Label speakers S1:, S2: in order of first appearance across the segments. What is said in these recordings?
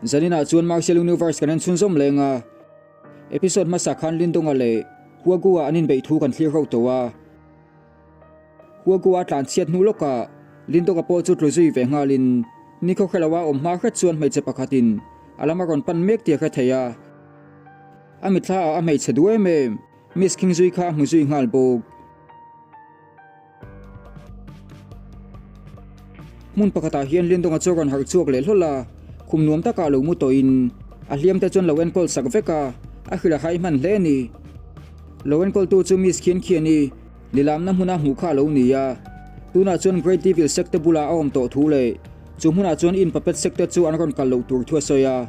S1: Zaninah chuan Martial Universe kan en chhunzawm leng a, episode hmasa khan Lindonga leh Huagu-a an inbeih thu kan thlir ho tawh a. Huagu-a tlan chhiat hnu lawkah Lindonga pawh chu tlu zui ve nghalin nikhaw hreloa awm hma hret chuan hmeichhe pakhatin a lam a rawn pan mek tih a hre thei a. A mitthla ah a hmeichhe duh em em, Miss Khingzui kha a hmu zui nghal bawk. Hmun pakhatah hian Lindonga chu a rawn harh chhuak leh hlawl a, khum nuam takah lo mu tawhin a hliam te chuan lo enkawl sak vek a, a hrilh a hai hman hle a ni. Lo enkawltu chu Miss Khian Khiani lilamna hmuna hmuh kha a lo ni a, tunah chuan Great Devil Sekte bulah a awm tawh thu leh chu hmunah chuan in Puppet Sekte chu an rawn kal loh tur thu a sawi a.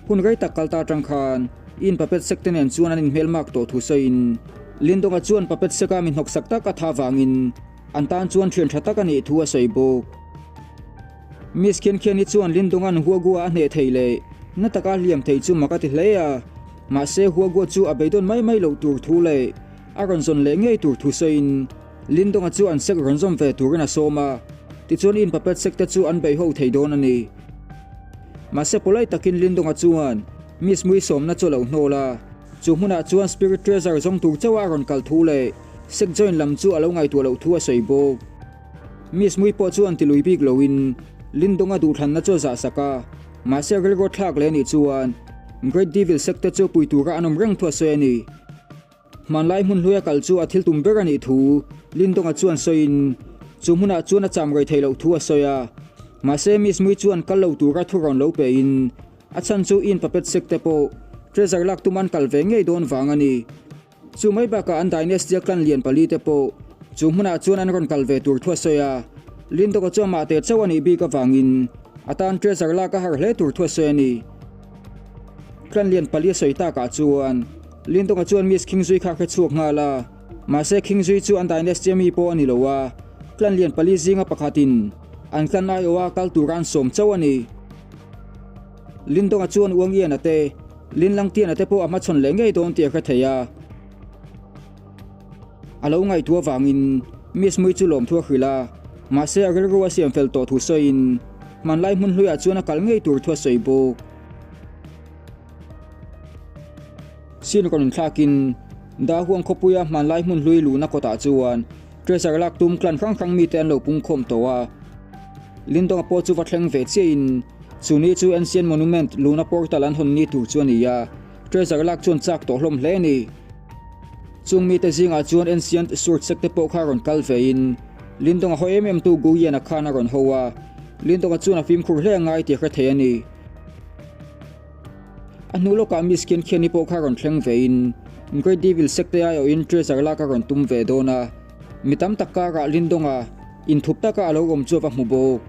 S1: Hun rei tak kal ta atang khan in Puppet Sekte nen chuan an inhmelmak tawh thu sawiin Lindonga chuan Puppet Seka mi hnawksak tak a tha vangin an tan chuan thian tha tak a nih thu a sawi bawk. Miss Khiankhiani chuan Lindonga'n Huagua a hneh thei leh na taka hliam thei chu mak a ti hle a, mahse Huagua chu a beidawn mai mai loh tur thu leh a rawn zawn leh ngei tur thu sawiin Lindonga chu an sek rawn zawm ve turin a sawm a, tichuan in Puppet Sekte chu an bei ho thei dawn a ni. Mahse polite takin Lindonga chuan Miss Mui sawmna chu a lo hnawl a, chu hmunah chuan Spirit Treasure zawng tur chauha a rawn kal thu leh Sek join lam chu a lo ngaihtuah loh thu a sawi bawk. Miss Mui pawh chuan ti lui bik loin Lindonga duhthlanna chu a zah sak a, mahse rilru thlak leh anih chuan Great Devil Sekte chu pui tura an awm reng thu a sawi a ni. Hmanlai hmun hluia kal chu a thil tum ber a nih thu Lindonga chuan sawiin chu hmunah chuan a cham rei theih loh thu a sawi a. Mahse Miss Mui chuan kal lo tura thu rawn lo pein a chhan chu in puppet sek te pawh treasure lak tum an kal ve ngei dawn vang a ni. Chu mai bakah an dynasty a clan lian pali te pawh chu hmunah chuan an rawn kal ve tur thu a sawi a. Lindonga chu amah te chauh a nih bik avangin a tan treasure lak a har hle tur thu a sawi a ni. Clan lian pali a sawi takah chuan Lindonga chuan Miss Khingzui kha a hre chhuak nghal a, mahse Khingzui chu an dynasty ami pawh a ni lo a, clan lian pali zinga pakhatin an clan aiawha kal tura an sawm chauh a ni. Lindonga chuan Uang Iana te, Linlang Tiana te pawh a hmachhawn leh ngei dawn tih a hre thei a. A lo ngaihtuah avangin Miss Mui chu lawmthu a hrilh a, mahse a rilru a siam fel tawh thu sawiin hmanlai hmun hluiah chuan a kal ngei tur thu a sawi bawk. Sin rawn inthlakin Dahuang khawpuia hmanlai hmun hlui luhna kawtah chuan treasure lak tum clan hrang hrang mite an lo pungkhawm tawh a. Lindonga pawh chu va thleng ve chiahin chu ni chu Ancient Monument luhna portal an hawn ni tur chu a ni a, treasure lak chuan chak tawh hlawm hle a ni. Chung mite zingah chuan Ancient Sword Sect te pawh kha rawn kal vein Lindonga haw em em tu Guyan-a khan a rawn ho a, Lindonga chuan a fimkhur hle a ngai tih a hre thei a ni. A hnu lawkah Miss Khian Khiani pawh kha rawn thleng vein Great Devil Sekte aiawhin treasure lak a rawn tum ve dawn a, mi tam tak karah Lindonga inthup taka a lo awm chu a va hmu bawk.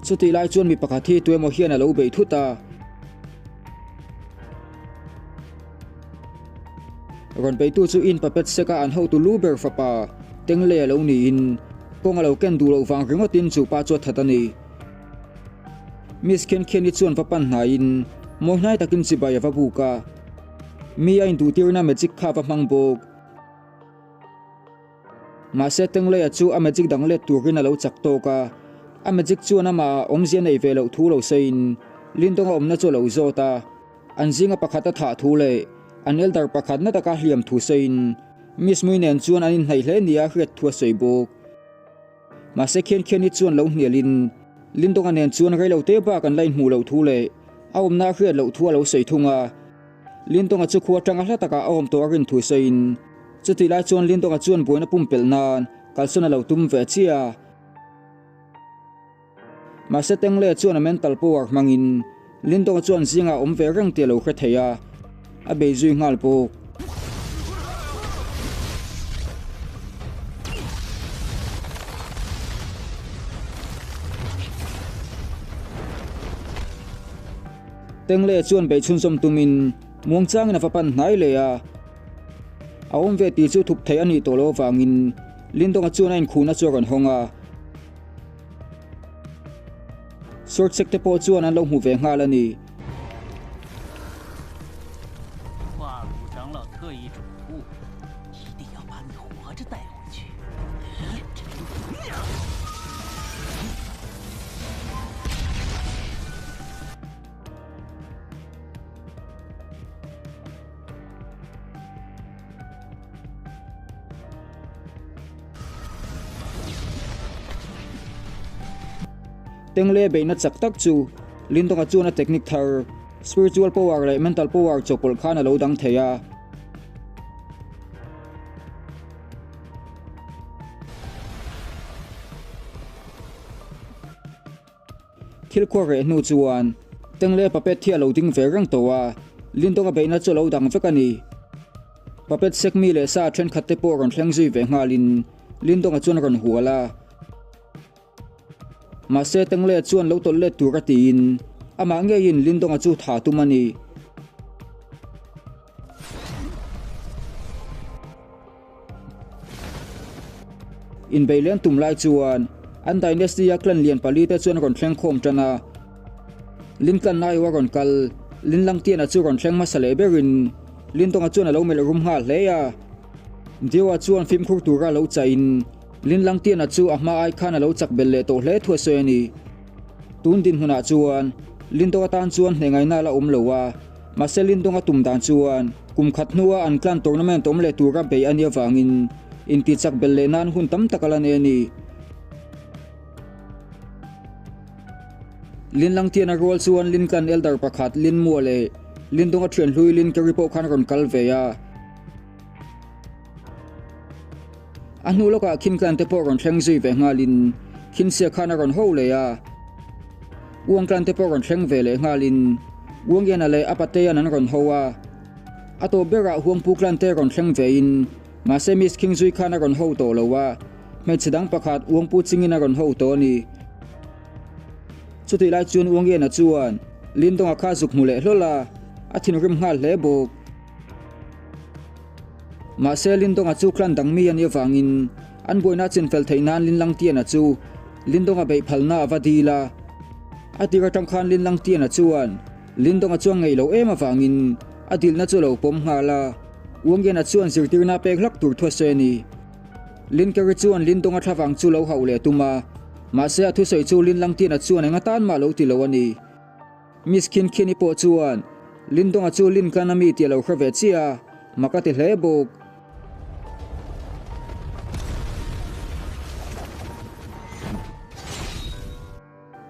S1: Chutih lai chuan mi pakhat hi tuemaw hian a lo beih thut a. Rawn beitu chu in puppet seka an hotu lu ber fapa Tenglei a lo niin kawng a lo ken duh loh vang ringawtin chu pa chu a that a ni. Miss Khiankhiani chuan va pan hnaiin mawi hnai takin chibai a va buk a, mi a induhtirna magic kha a va hmang bawk. Mahse Tengleia chu a magic dang let turin a lo chak tawk a, a magic chuan amah awmzia nei ve loh thu lo sawiin Lindonga awmna chu a lo zawt a, an zinga pakhat a thah thu leh an elder pakhat na taka hliam thu sawiin Miss Mui nen chuan an inhnaih hle nia hriat thu a sawi bawk. Mahse khian khian hi chuan lo hnialin Lindonga nen chuan reilo te bak an la inhmuh loh thu leh a awmna a hriat loh thu a lo sawi thung a. Lindonga chu khua atanga hla takah a awm tawh a rin thu sawiin chutih lai chuan Lindonga chuan buaina pumpelh nan kalsawn a lo tum ve chiah a. Mahse Tengle chuan a mental power hmangin Lindonga chuan zingah a awm ve reng tih a lo hre thei a, a bei zui nghal bawk. Tengle chuan bei chhunzawm tumin muangchangin a va pan hnai leh a, a awm ve tih chu thup theih a nih tawh loh avangin Lindonga chuan a inkhuhna chu a rawn hawng a. Sword sek te pawh chuan an lo hmu ve nghal a ni. Tengle beihna chak tak chu Lindonga chuan a technique thar, spiritual power leh mental power chawpawlh khan a lo dang thei a. Thil khuar reh hnu chuan Tengle puppet hi a lo ding ve reng tawh a, Lindonga beihna chu a lo dang vek a ni. Puppet sek mi leh sa thenkhat te pawh rawn thleng zui ve nghalin Lindonga chuan a rawn hual a. Mahse Tengle chuan lo tawlh let tur a tiin amah ngeiin Lindonga chu tha tum a ni. Inbeih leng tum lai chuan an dynasty-a clan lian pali te chuan rawn thleng khawm tan a. Lin clan aiawh a rawn kal, Lin Langtiana chu rawn thleng hmasa leh berin Lin Donga chuan a lo melh rum nghal hle a. Dioa chuan fimkhur tura lo chahin Lin Langtiana chu a hma ai khan a lo chak belh leh tawh hle thu a sawi a ni. Tun dinhmunah chuan Lin Donga tan chuan hnengaina a la awm lo a. Mahse Lindong a tum dan chuan kum khat hnua an clan tournament awm leh tura beih a nih avangin intihchak belh leh nan hun tam tak a la nei a ni. Lin Langtian a rual chuan Lin clan elder pakhat Lin Mua leh Lindong a thian hlui Lin Keri pawh khan rawn kal ve a. A hnu lawkah Khin clan te pawh rawn thleng zui ve nghalin Khin Sia khan a rawn ho leh a. Uang clan te pawh rawn thleng ve leh nghalin Uang Iana leh a Patea'n an rawn ho a. A tawp berah Huangpu clan te rawn thleng vein mahse Miss Khing zui khan a rawn ho tawh lo a, hmeichhe dang pakhat Uangpu chingin a rawn ho tawh a ni. Chutih lai chuan Uang Iana chuan Lindonga kha zuk hmu leh hlawl a, a thinrim nghal hle bawk. Mahse Lindonga chu clan dang mi a nih avangin an buaina a chinfel theih nan Linlangtiana chu Lindonga beih phalna a va dil a. A tir atang khan Linlangtiana chuan Lindonga chu a ngeih loh em avangin a dilna chu a lo pawm nghal a. Uangiana chuan zirtirna a pek hlak tur thu a sawi a ni. Linkeri chuan Lindonga thlavang chu lo hauh leh tum a, mahse a thusawi chu Linlangtiana chuan eng atan mah lo ti lo a ni. Miss Khin Khini pawh chuan Lindonga chu Lin clan a mi tih a lo hre ve chiah a, mak a ti hle bawk.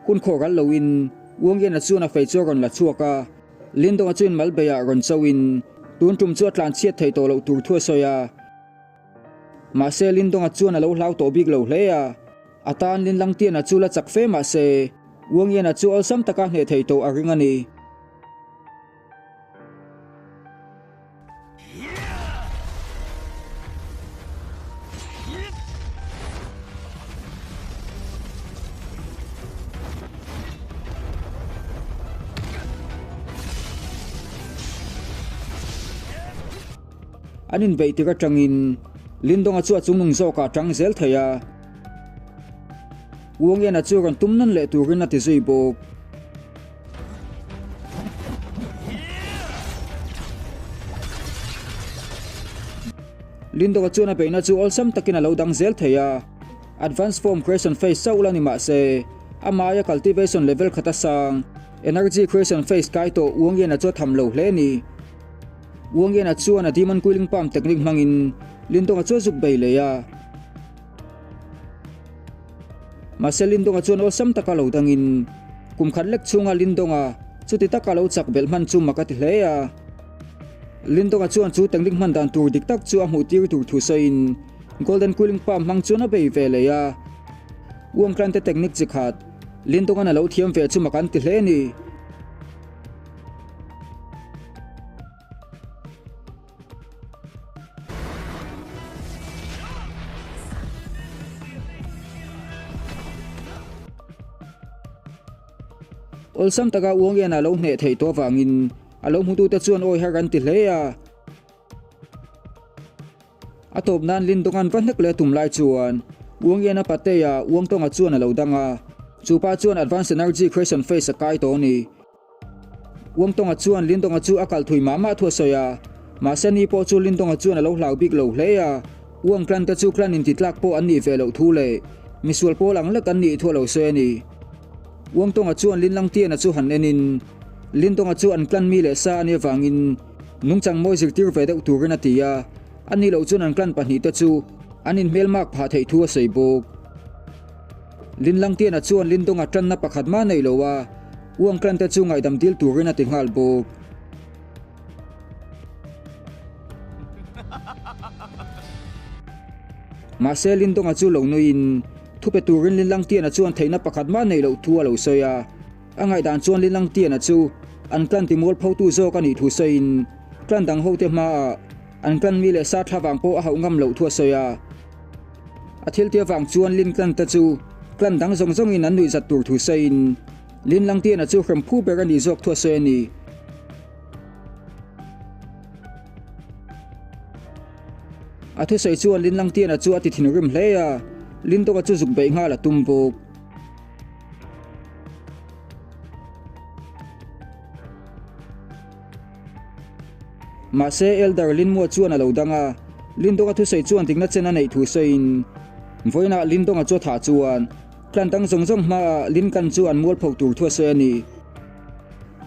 S1: Hun khawh ral loin Wang Yan-a chuan a fei chu a rawn la chhuak a, Lindonga chu in malbeiah rawn chauhin tun tum chu a tlan chhiat thei tawh loh tur thu a sawi a. Mahse Lindonga chuan a lo hlau tawh bik lo hle a, a tan Linlangtiana chu la chak fe mahse Uangiana chu awlsam taka hneh thei tawh a ring a ni. An inbeih tir atangin Lindonga chu a chungnung zawkah a tang zel thei a, Uangiana chu rawn tum nawn leh turin a ti zui bawk. Lindonga chuan a beihna chu awlsam takin a lo dang zel thei a, Advanced Form Creation Phase chauh la ni mah se, amah aia Cultivation Level khata sang Energy Creation Phase kai tawh Uangiana chu a tham lo hle a ni. Uangiana chuan a Demon Quilling Palm technique hmangin Lindonga chu a zuk bei leh a. Mahse Lindonga chuan awlsam taka lo dangin kum khat lek chhunga Lindonga chuti taka lo chak belh hman chu mak a ti hle a. Lindonga chuan chu technique hman dan tur dik tak chu a hmuh tir tur thu sawiin Golden Quilling Palm hmang chuan a bei ve leh a. Uangtlante technique chi khat Lindonga'n a lo thiam ve chu mak an ti hle a ni. Awlsam taka Uangiana lo hneh theih tawh avangin a lo hmutute chuan awi har an ti hle a. A tawp nan Lindonga'n va hnek leh tum lai chuan Uangiana Patea Uangtawnga chuan a lo dang a, chu pa chuan Advance Energy Creation Phase a kai tawh a ni. Uangtawnga chuan Lindonga chu a kal thui mah mah thu a sawi a, mahse ni pawh chu Lindonga chuan a lo hlau bik lo hle a, Uang clan te chu clan intitlak pawh an nih ve loh thu leh misual pawl ang lek an nih thu a lo sawi a ni. Uangtawnga chuan Linlangtiana chu han enin Lindonga chu an clan mi leh sa a nih avangin nungchang mawi zirtir ve deuh turin a ti a, a nih loh chuan an clan pahnihte chu an inhmelmak phah theih thu a sawi bawk. Linlangtiana chuan Lindonga tanna pakhat mah nei lo a, Uangklan te chu ngaihdam dil turin a ti nghal bawk. Mahse Lindonga chu lo nuiin thupe turin Linlangtiana chuan theihna pakhat mah nei loh thu a lo sawi a. A ngaihdan chuan Linlangtiana chu an clan timualphotu zawk a nih thu sawiin clan dang hote hmaah an clan mi leh sa thla vang pawh a hauh ngam loh thu a sawi a. A thilti avang chuan Lin clan te chu clan dang zawng zawngin an nuihzat tur thu sawiin Lin Langtiana chu hrem phu ber a nih zawk thu a sawi a ni. A thusawi chuan Lin Langtiana chu a ti thinrim hle a, Lin Dawka chu zuk beih nghal a tum bawk. Mahse, Elder Linmua chuan a lo dang a, Lindonga thusawi chuan dikna chen a neih thu sawiin, Vawiinah Lindonga chu a thah chuan clan dang zawng zawng hmaah Linkan chu an mualpho tur thu a sawi a ni.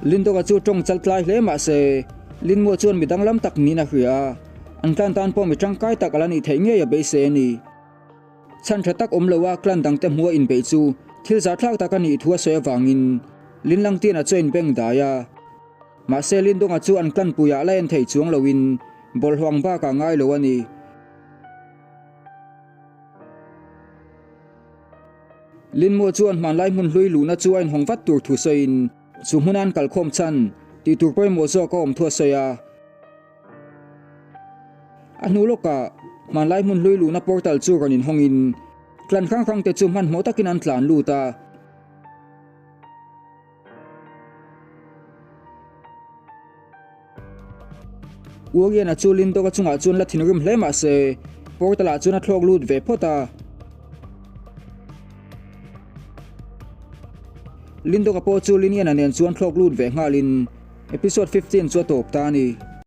S1: Lindonga chu tawng chal tlai hle mahse, Linmua chuan mi danglam tak niin a hria a, an clan tan pawh mi tangkai tak a la nih theih ngei a beisei a ni. Chhan tha tak awm loa clan dangte hmua inbeih chu thil zahthlak tak a nih thu a sawi avangin Linlangtiana chu a inbeng dai a. Mahse Lindonga chu an clan puiah la en thei chuang loin bawlhhlawh ang bakah ngai lo a ni. Linmua chuan hmanlai hmun hlui luhna chu a inhawng vat tur thu sawiin chu hmuna an kalkhawm chhan tih tur pawimawh zawk a awm thu a sawi a. A hnu lawkah hmanlai hmun hlui luhna portal chu rawn inhawngin tlan hrang hrang te chu hmanhmawh takin an tlan lut a. Uagiana chu Lindawka chungah chuan la thinrim hle mah se portal ah chuan a thlawk lut ve phawt a. Lindawka pawh chu Liniana nen chuan thlawk lut ve nghalin Episode 15 chu a tawp ta a ni.